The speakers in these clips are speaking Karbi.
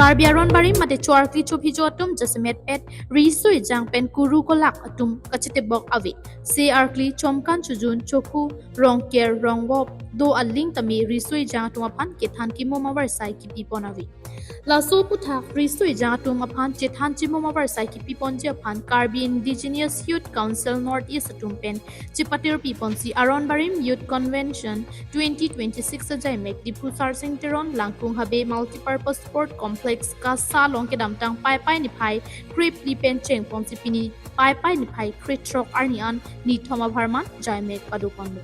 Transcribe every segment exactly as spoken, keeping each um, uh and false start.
Karbi aron barim mate cho-arkli chophijo atum jasemet pet riso ejang pen kuru kolak atum kachetebok ave. Se arkli chomkan chojun choku rongker rongvop do aling tame riso ejang atum aphan kethan kemum avarsai kipipon ave. Laso aputhak riso ejang atum aphan chethan chemum avarsai kipiponji aphan Karbi Indigenous Youth Council North East atum pen chepatir piponsi Aron Barim Youth Convention twenty twenty-six ajaimek Diphu Sarsing Teron Langkung Habe Multipurpose Sport Complex Kasa along kedamtang Paipai niphai krepli pen chengponsi pini Paipai niphai krethrok arni an nithom apharman jaimek padoponlo.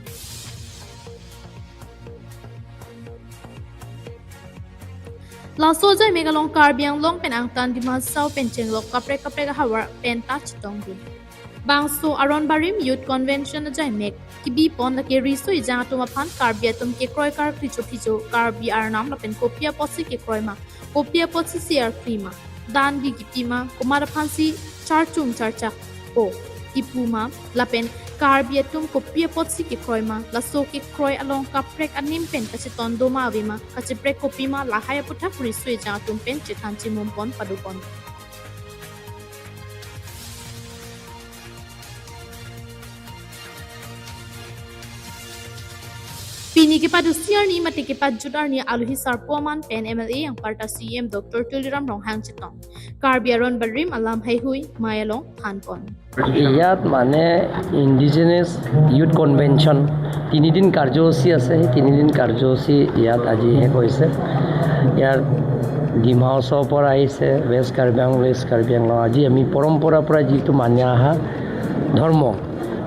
Laso jaimek along Karbi Anglong pen angtan Dima Hasao pen chenglok kaprek kaprek ahavar pen ta chetongdun. Bangso Aron Barim Youth Convention ajaimek kibipon lake riso ejang atum aphan Karbi atum kekroi karkli chophijo, Karbi arnam lapen kopi apotsi kekroi ma, kopi apotsi se arkli ma, dan di kipi ma, komat aphansi charchung charchak po kipu ma, lapen Karbi atum kopi apotsi kekroi ma, laso kekroi along kaprek anim pen kacheton doma ave ma, kacheprek kopi ma, lahai aputhak riso ejang atum pen chethan chemumpon padopon. Pini kepadosi arni mate kepajut arni alohi sarpo aman pen M L A anparta C E M Doctor Tuliram Ronghang chetong. Karbi Aron Barim alam haihui mai along thanpon. ইয়াত মানে indigenous youth convention তিনিদিন কাৰ্যসূচী আছে। সেই তিনিদিন কাৰ্যসূচী ইয়াত আজি শেষ হৈছে। ইয়াৰ ডিমা হাছাওৰ পৰা আহিছে, ৱেষ্ট কাৰ্বি আংলং, ৱেষ্ট কাৰ্বি আংলং। আজি আমি পৰম্পৰাৰ পৰা যিটো মানি অহা ধৰ্ম,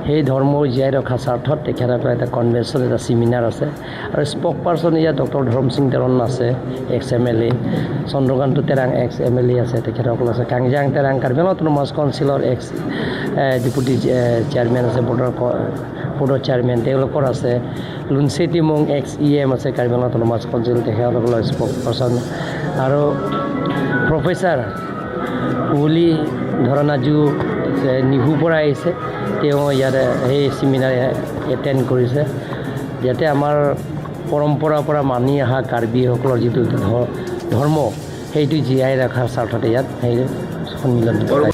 সেই ধৰ্ম জীয়াই ৰখাৰ স্বাৰ্থত তেখেতসকলৰ এটা কনভেনশ্যন, এটা ছেমিনাৰ আছে। আৰু স্পক পাৰ্চন ইয়াত ডক্টৰ ধৰম সিং তেৰণ আছে, এক্স এম এল এ, চন্দ্ৰকান্ত তেৰাং এক্স এম এল এ আছে, তেখেতসকল আছে, কাংজাং তেৰাং কাৰ্বি আংলং অট'নমাছ কাউন্সিলৰ এক্স, এ, ডেপুটি, এ, চেয়াৰমেন আছে, বৰ্ডৰ ক-, বৰ্ডৰ চেয়াৰমেন তেওঁলোকৰ আছে, লুনচে টিমং এক্স ই এম আছে কাৰ্বি আংলং অট'নমাছ কাউন্সিল, তেখেতসকলৰ স্পক পাৰ্চন, আৰু প্ৰফেচাৰ কুঁৱলী ধৰণাজু, এ, নিহুৰ পৰা আহিছে, তেওঁ ইয়াতে সেই ছেমিনাৰ এটেণ্ড কৰিছে। যাতে আমাৰ পৰম্পৰাৰ পৰা মানি অহা কাৰ্বিসকলৰ যিটো ধ-, ধৰ্ম, সেইটো জীয়াই ৰখাৰ স্বাৰ্থতে ইয়াত সেই সন্মিলনটো পতাইছে।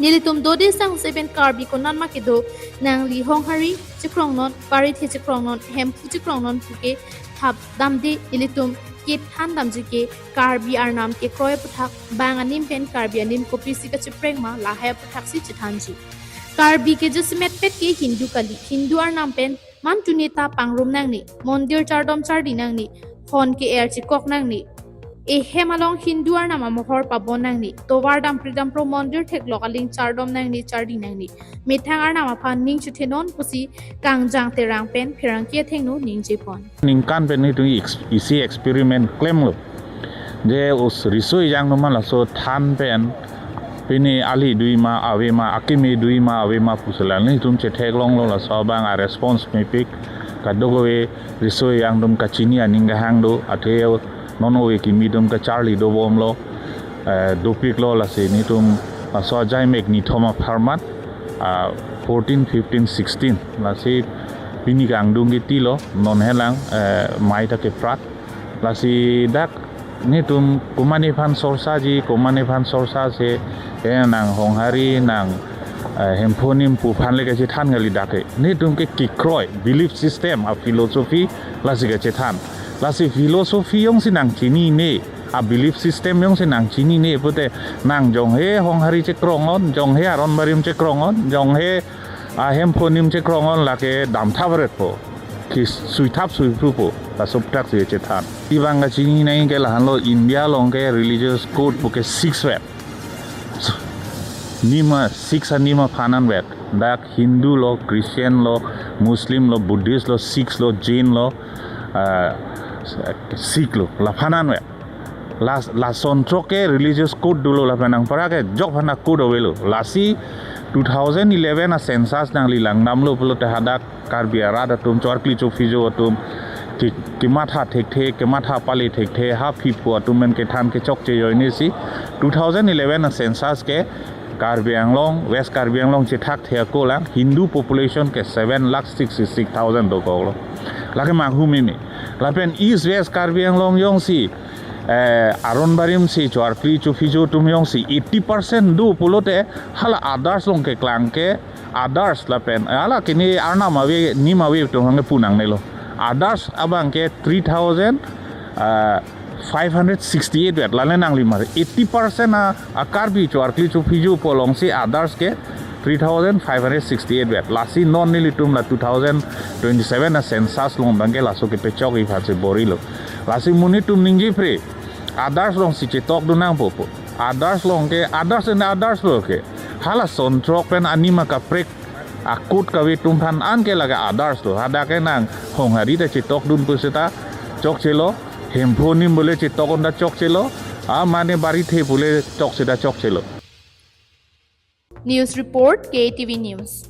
Nelitum dode sangse pen Karbi konatma kedo nangli Honghari chekrongnon, Parithe chekrongnon, Hemphu chekrongnon puke thap damde, nelitum kethan damji ke Karbi arnam kekroi aputhak bang anim pen Karbi anim kopisi kacheprek ma lahai aputhaksi chethanji. Karbi ke jasemet pet ke Hindu kali, Hindu arnam pen man tuni ta pangrum nangne, mondir chardom chardi nangne, hon ke-er chekok nangne. Ehem along Hindu arnam amohor pabon nangne, tovar dampri dampro mondir theklok aling chardom nangne, chardi nangne. Methang arnam aphan ning chethenon pusi Kangjang Terang pen pherangke athengno ningjepon. Ningkan pen nelitum ex-, isi experiment klemlo. Je us riso ejang atum aphan laso than pen pini ali dui ma ave ma, akimi dui ma ave ma pusi la nelitum chetheklonglo, laso abang a response mepik, kadokave riso ejang atum kachini aning kehang do, athe non ove kimi atum kacharli dobomlo, eh, dopiklo, lasi nelitum laso ajaimek nithom apharman, ah, fourteen, fifteen, sixteen, lasi pini kangdung kiti lo, non helang, eh, mai ta keprat. Lasi dak nelitum komatne aphan sorsaji, komatne aphan sorsa se, eh, nang Honghari, nang, eh, Hemphu anim pu aphan le kachethan kali dak ke. Nelitum ke kekroi, belief system, a philosophy, lasi kachethan. Lasi philosophy jongsi nangchinine, a belief system jongsi nangchinine pute, nang jonghe Honghari chekrongnon, jonghe Aron Barim chekrongnon, jonghe a Hemphu anim chekrongnon, lake damthap varetpo, ki suithap suiphrupo, laso aputhaksi chethan. Ibang kachini nangji ke lahenlo, India along ke religious code puke six vet. Nima six a nima aphan an vet. Dak Hindu lo, Christian lo, Muslim lo, Buddhist lo, Sikhs lo, Jain lo, ah, Sikh lo, laphan an vet. Las-, lason throk ke religious code dolo lapen anparta ke jok aphan a code avelo. Lasi two thousand eleven a census nangli langdamlo pulote hadak Karbi arat atum, cho-arkli chophijo atum, ki-, kematha thekthe, kematha pali thekthe, ha phiphu atum pen kethan kechokche ajoine si two thousand eleven a census ke Karbi Anglong, West Karbi Anglong chethak the ako lang, Hindu population ke seven lakh sixty-six thousand dokoklo. Lake manghu meme. Lapen East West Karbi Anglong jongsi eh, Aron Barim si cho-arkli cho-phi cho atum jongsi eighty percent do pulote hala others along keklang ke others lapen hala kini arnam ave nim ave atum hangke pu nangnelo. Others abang ke three thousand, uh, five hundred sixty-eight vet lale nanglimar eighty percent a, a Karbi cho-arkli cho-phi cho pu alongsi others ke three thousand five hundred sixty-eight vet. Lasi non nelitum la two thousand twenty-seven a census along abang ke laso kepechokji aphansi borilo. Lasi monit atum ningjepre, others alongsi chetokdun nangpo pu. Others along ke, others and others lo ke. Hala son throk pen anima kaprek akut kave atum aphan an ke lake others lo. Hadak ke nang Honghari ta chetokdun pusita chokchelo. Hemphu anim bole chetok-un ta chokchelo. A mane Barithe bole chok seta chokchelo. News report, K T V News.